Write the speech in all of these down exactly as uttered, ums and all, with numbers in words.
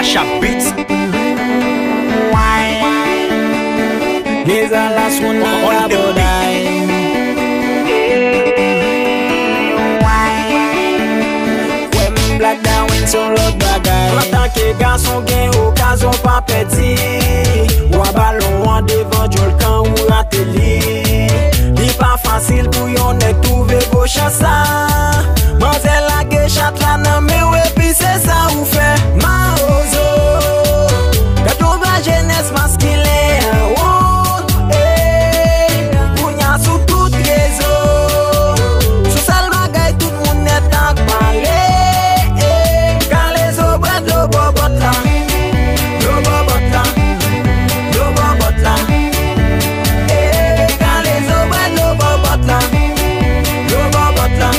Chacha Beats. Wine. Geza la swon nan on the beat. Wine. Kwè m Black Darwin se yon lòt bagay. Antanke gason gen okazyon pa pèdi. Wa balon an devan djòl kan ou rate li. Li pa fasil pou yon nèg twouve gwo chans sa. Manzè lage chat la nan men w epi se sa ou fè. Mawozo, gad yon vwa jenès maskilen an, wo, ey, kounya sou tout rezo. Sou sèl bagay tout moun nèt ap pale, ey, kale zo bwè dlo bò bòt la. Dlo bò bòt la. Dlo bò bòt la. Ey, kale zo bwè dlo bò bòt la. Dlo bò bòt la.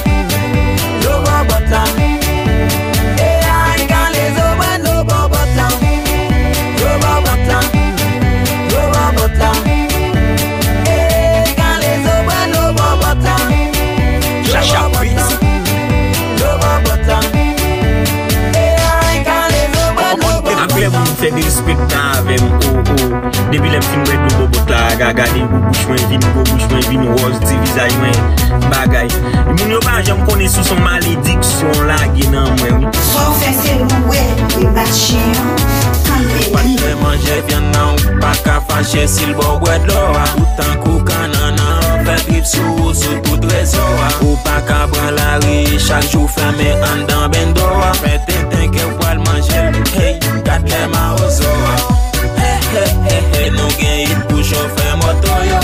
Dlo bò bòt la. Ey, ay, kale zo bwè dlo bò bòt la. Dlo bò bòt la. Dlo bò bòt la. Ey, kale zo bwè dlo bò bòt la. Chacha Beats. Dlo bò bòt la. Ey, ay, kale zo bwè dlo bò bòt la. Apre moun fè derespektan avè m, oh, oh. Depi lè m fin bwè dlo bò bòt la, aga gade gwo bouch mwen vin, gwo bouch mwen vin wòz, ti vizaj mwen bagay. Moun yo pa janm konnen si se yon malediksyon lage nan mwen, wi. Sa w fè se louwe, e bat chen an, tann beni. Patnè manje vyann nan, ou pa ka fache si l ba w bwè dlo a. Ou tankou kannann nan, fè trip sou ou sou tout rezo a. Ou pa ka pran lari, chak jou fèmen anndan bendo a. Fè tenten ke w pral manje l, hey, gad lè mawozo a. He, he, he, he, nou gen it pou chofè moto yo.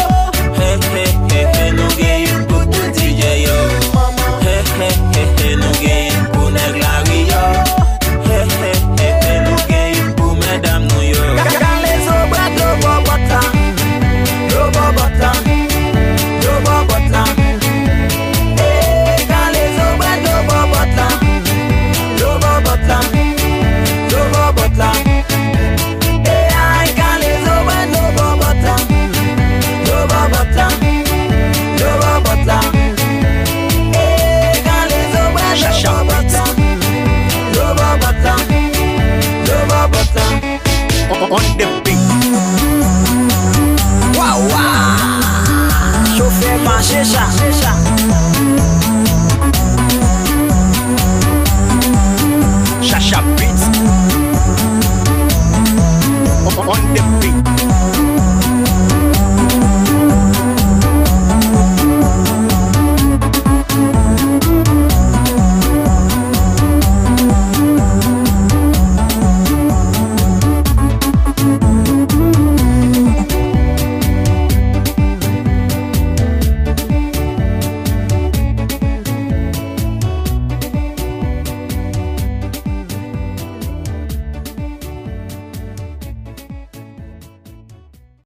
He, he, he, he, nou gen it pou, pou D J yo. He, he, he, he, nou gen it pou nèg lari yo. He, he, he, he, nou gen it pou medam nou yo. Ka-, kale zo bwè dlo bò bòt la. Dlo bò bòt la. Dlo bò bòt la. Ey, kale zo bwè dlo bò bòt la. Dlo bò bòt la. Dlo bò bòt la. Ey, ay, kale zo bwè dlo bò bòt la. Dlo bò bòt la. Dlo bò bòt la. Ey, kale zo bwè dlo bò bòt la. Dlo bò bòt la. Dlo bò bòt la. On, on the beat. Waw, waw. Chofè mache cha. Chacha Beats. On, on the beat.